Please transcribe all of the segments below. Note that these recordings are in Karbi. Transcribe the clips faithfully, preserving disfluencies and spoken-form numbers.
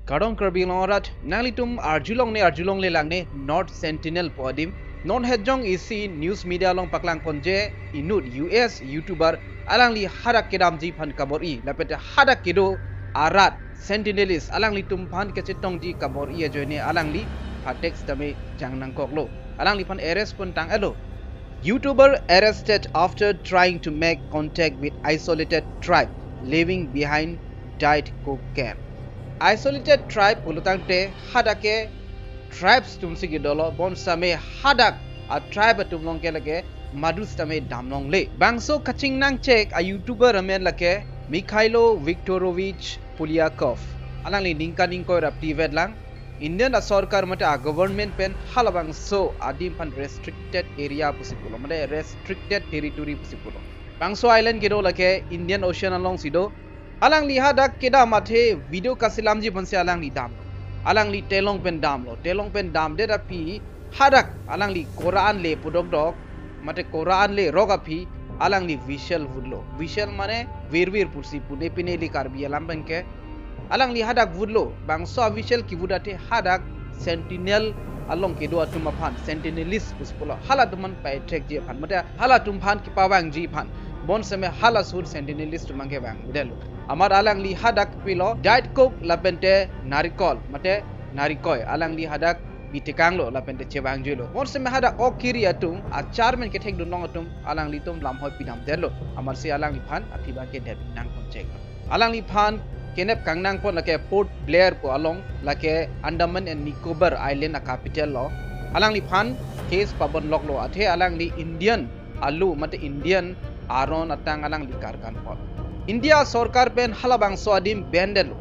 Kardom Karbi Anglong arat, nanglitum arjulongne arjulongle langne North Sentinel pu adim. Non hejong isi news media along paklangponji inut U S YouTuber alangli hadak kedamji aphan kabor-i, lapente hadak kedo arat Sentinelist alanglitum aphan kachetongji kabor-i ajoine alangli phatek sitame jang nangkoklo. Alangliphan arrest pon tang-etlo. YouTuber arrested after trying to make contact with isolated tribe living behind Diet Coke can. Isolated tribe pulotangte hadak ke tribes atumsi kedolo, bonsitame hadak a tribe atum along ke lake madu sitame damlongle. Bangso kachingnang chek a YouTuber amen lake Mikhailo Viktorovich Polyakov. Alangli ningkan ingkoi ra phli vetlang. Indian a sorkar mate a government pen halabangso adim aphan restricted area pusi pulo, mate restricted territory pusi pulo. Bangso island kedo lake Indian Ocean alongsi do. Alangli hadak kedam athe video kaselamji aphansi alangli damlo. Alangli telong pen damlo. Telong pen damdet aphi hadak alangli kora anle pudokdok, mate kora anle rok aphi alangli whistle vutlo. Whistle mane virvir pusi pu, nepine ili Karbi alam pen ke. Alangli hadak vutlo, bangso a whistle kivut athe hadak Sentinel along kedo atum aphan, Sentinelist pusi pulo, halatum aphan pa-attackji aphan, mate halatum aphan kepavangji aphan. Bonsitame halaso ahut Sentinelist atum abangke vangvedetlo. Amat alangli hadak pilo Diet Coke lapente narikol, mate narikoi, alangli hadak bitekanglo lapente chevangjuilo. Bonsitame hadak ok kiri atum, a chairman kethekdun long atum, alanglitum lamhoi pidamdetlo. Amatsi alangliphan aphi abangke det nangpon cheklo. Alangliphan kenep kangnangpon lake Port Blair pu along, lake Andaman and Nicobar Island a capital lo. Alangliphan case pabonloklo, athe alangli Indian alu mate Indian aron atang alangli karkanpon. India sorkar pen halabangso adim bandetlo.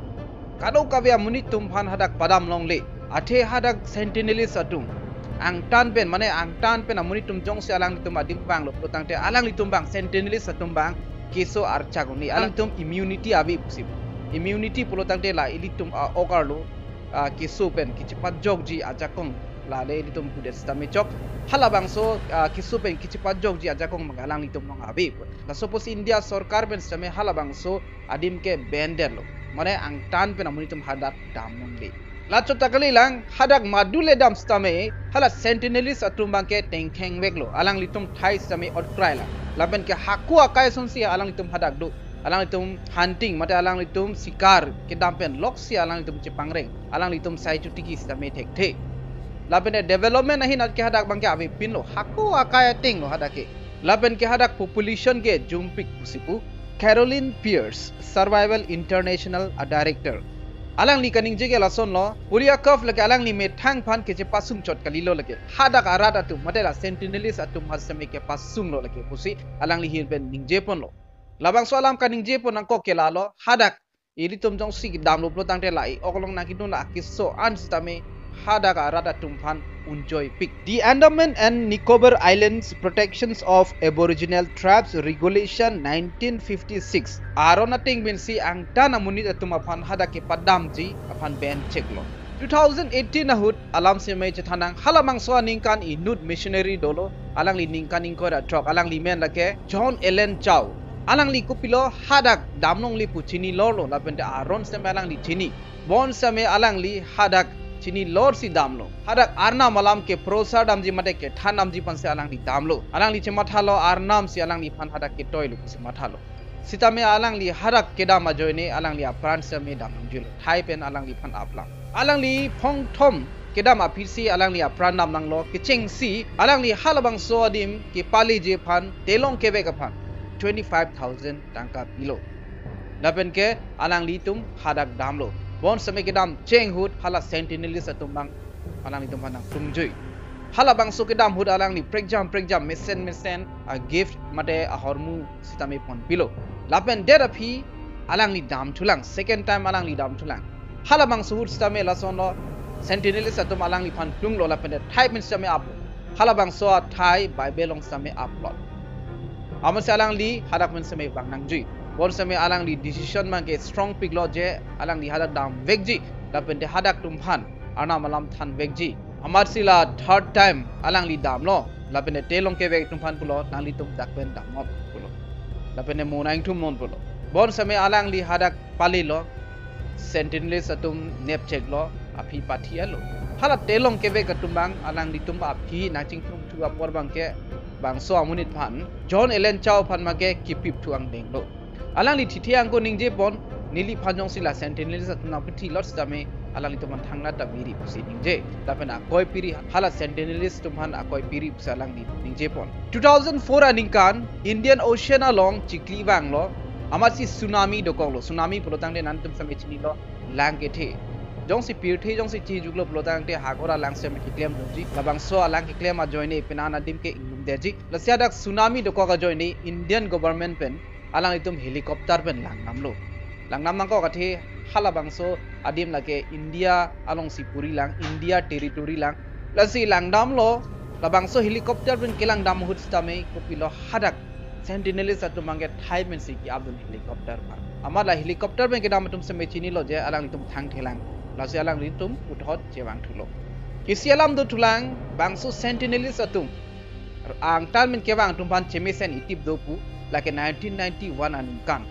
Kadokave amonit atum aphan hadak padamlongle. Athe hadak Sentinelist atum angtan pen, mane angtan pen amonit atum jongsi alanglitum adim vanglo pulotangte alanglitum abang, Sentinelist atum abang keso archak un-e. Alanglitum immunity ave pusi. Immunity pulotangte la ilitum a ok arlo, a, keso pen kachepajokji ajakong, lale ilitum kudet sitame chok. Halabangso, a, keso pen kachepajokji ajakong abang alanglitum along ave pu. Laso apotsi India sorkar pen sitame halabangso adim ke bandetlo. Mane angtan pen amonit atum hadak damlongle. Lachot ta kalilang, hadak madule dam sitame hala Sentinelist atum abangke tengkhengveklo. Alanglitum thai sitame otkrailang. Lapenke hako akai asonsi alanglitum hadak do. Alanglitum hunting mate alanglitum sikar kedam pen loksi alanglitum chepangreng. Alanglitum sai chotiki sitame thekthe. Lapente development ahin atke hadak abangke avepinlo. Hako akai atenglo hadak ke. Lapenke hadak population ke jumpik pusi pu Carolyn Pierce, Survival International a director, alangli kaningje ke lasonlo, Polyakov lake alangli methang aphan kachepasung chot kalilo lake. Hadak arat atum, mate la Sentinelist atum aphan sitame kepasunglo lake pusi alangli ahin pen ningjeponlo. Labangso alam kaningjepon nangkok ke lalo, hadak ilitum jongsi kedamlo pulotangte la e-ok along nangkedun la keso an sitame hadak arat atum aphan unjoipik. The Andaman and Nicobar Islands Protections of Aboriginal Tribes Regulation nineteen fifty-six aron ateng pensi angtan amonit atum aphan hadak kepadamji aphan ban cheklo. Two thousand eighteen ahut alam sitame chethanang, halabangso aningkan inut missionary dolo, alangli ningkan ingkoi ra throk, alangli men lake John Allen Chau. Alangli kopilo hadak damlongle pu chini lorlo, lapente aron sitame alangli chini. Bonsitame alangli hadak chini lorsi damlo. Hadak Arnam alam keprosar damji mate kethan damji aphansi alangli damlo. Alangli chemathalo Arnam si alangliphan hadak ketoilo pusi mathalo. Sitame alangli hadak kedam ajoine alangli apran sitame damnangjuilo. Thai pen alangliphan aplang. Alangli phongthom kedam aphisi alangli apran damnanglo, kechengsi alangli halabangso adim kepaleji aphan, telong kevek aphan twenty-five thousand tangka pilo. Lapenke alanglitum hadak damlo. Bonsitame kedam cheng ahut hala Sentinelist atum abang alanglitum aphan nangtungjui. Halabangso kedam ahut alangli prekjam prekjam, mesen mesen a gift mate ahormu sitame ponpilo. Lapen det aphi alangli damthulang, second time alangli damthulang. Halabangso ahut sitame lasonlo, Sentinelist atum alangliphan tunglo lapente thai pen sitame aplo. Halabangso athai Bible along sitame aplot. Amatsi alangli hadak pen sitame vangnangjuilo. Bonsitame alangli decision abangke strong piklo je alangli hadak damvekji, lapente hadak atum aphan Arnam alam thanvekji. Amatsi la third time alangli damlo, lapente telong kevek atum aphan pulo, nanglitum dak pen damnon pulo. Lapente mo nangthumnon pulo. Bonsitame alangli hadak palelo. Sentinelist atum nepcheklo, aphi pathi alo. Hala telong kevek atum abang alanglitum aphi nangchingthumthu apor abangke bangso amonit aphan, John Ellen Chau aphan make kipipthu angdenglo. Alangli thithe angko ningjepon, neliphan jongsi la Sentinelist atum nangpathilot sitame alanglitum aphan thangnatta viri pusi ningje. Lapen akoi piri, hala Sentinelist atum aphan akoi piri pusi alangli ningjepon. Two thousand four aningkan Indian Ocean along chikli vanglo, amatsi tsunami dokoklo. Tsunami pulotangte nangtum sitame chinilo, lang kethe. Jongsi pirthe jongsi chijuklo pulotangte hagor alang sitame keklemdunji. Labangso alang keklem ajoine penang adim ke inglumdetji. Lasi hadak tsunami dokok ajoine Indian government pen alanglitum helicopter pen langdamlo. Langdam nangkok athe halabangso adim lake India alongsi puri lang, India territory lang. Lasi langdamlo, labangso helicopter pen kelangdam ahut sitame kopilo hadak Sentinelist atum abangke thai pensi ke-apdun helicopter aphan. Amat la helicopter pen kedam atum sitame chinilo je alanglitum thangthelang. Lasi alanglitum puthot chevangthulo. Isi alam dothulang, bangso Sentinelist atum angtan pen kevang atum aphan chemesen itip do pu, lake nineteen ninety-one aningkan.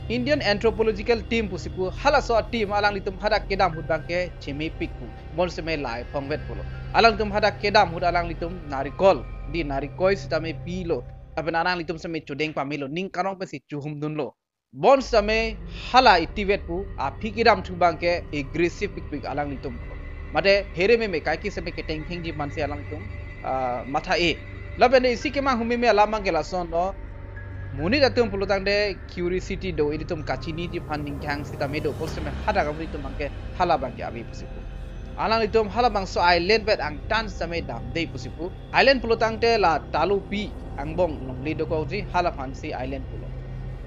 Indian Anthropological Team pusi pu, halaso a-team alanglitum hadak kedam ahut abangke chemepik pu. Bonsitame lai phongvet pulo. Alanglitum hadak kedam ahut alanglitum narikol, di narikoi sitame pilo. Lapen alanglitum sitame chodeng pamelo, ning karong pensi chuhumdunlo. Bonsitame hala itivet pu, aphi kedamthu abangke aggressive pikpik alanglitum. Mate here meme kaike sitame ketengthengji mansi alanglitum, ah, matha-e. Lapen isi kemang humeme alam abangke lasonlo. Monit atum pulotangte curiosity do, ilitum kachiniji aphan ningkang sitame do, bonsitame hadak amonit atum abangke hala abangke ave pusi pu. Alanglitum halabangso island vet angtan sitame damde pusi pu. Island pulotangte la Talupi angbong longle dokokji, hala aphansi island pulo.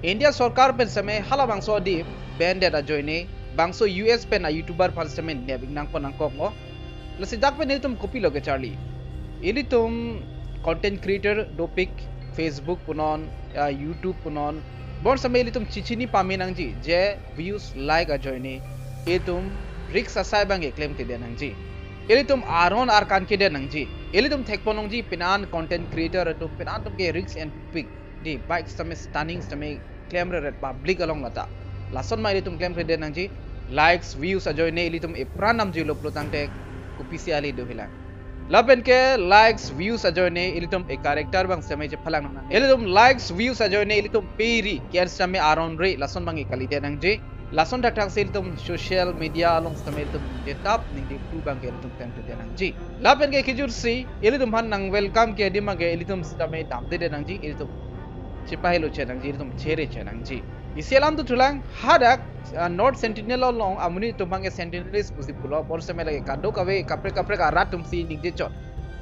India sorkar pen sitame halabangso adim bandet ajoine bangso U S pen a-YouTuber aphan sitame nep-ik nangpo nangkokmo. Lasi dak pen ilitum kopilo kecharli? Ilitum content creator dopik, Facebook punon, ah, YouTube punon. Bonsitame ilitum chichini pame nangji je views, like ajoine ilitum risk asai abangke klemkledet nangji. Ilitum aron arkan kedet nangji. Ilitum thekpon nangji penang content creator atum, penang atum ke risk enpik, di bike sitame stunning sitame klemreret public along lata. Lason ma ilitum klemkledet nangji. Likes, views ajoine ilitum epran namjuilo pulotangte kopisi ale dohilang. Lapen ke likes, views ajoine ilitum e-character abang sitame chephalang nang. Ilitum likes, views ajoine ilitum pe-ri, ke-en sitame aron re, lason abangke kalidet nangji. Lason thakthak si ilitum social media along sitame ilitum ningjetap ningjepu abangke ilitum klemkledet nangji. Lapen ke kejutsi ilitum aphan nang welcome ke adim abangke ilitum sitame damdedet nangji, ilitum chepahelo che nangji, ilitum chere che nangji. Isi alam dothulang, hadak, ah, North Sentinel along amonit atum abangke Sentinelist pusi pulo, bonsitame lake kadokave kaprek kaprek arat atumsi ningjechot.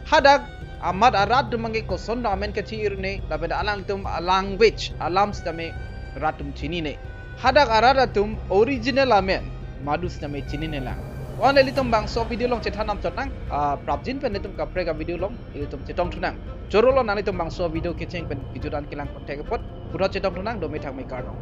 Hadak amat arat atum abangke koson do amen kachi-irne, lapen alanglitum a-language, alam sitame rat atum chinine. Hadak arat atum original amen madu sitame chinine lang. Wan ilitum bangso video along chethan namchot nang, ah, prapjin pen ilitum kaprek a-video along ilitum chetongthu nang. Chorolo nanglitum bangso video kecheng pen kejut an kelang kontak apot, puthot chetongthu nang, dome thakme kardom.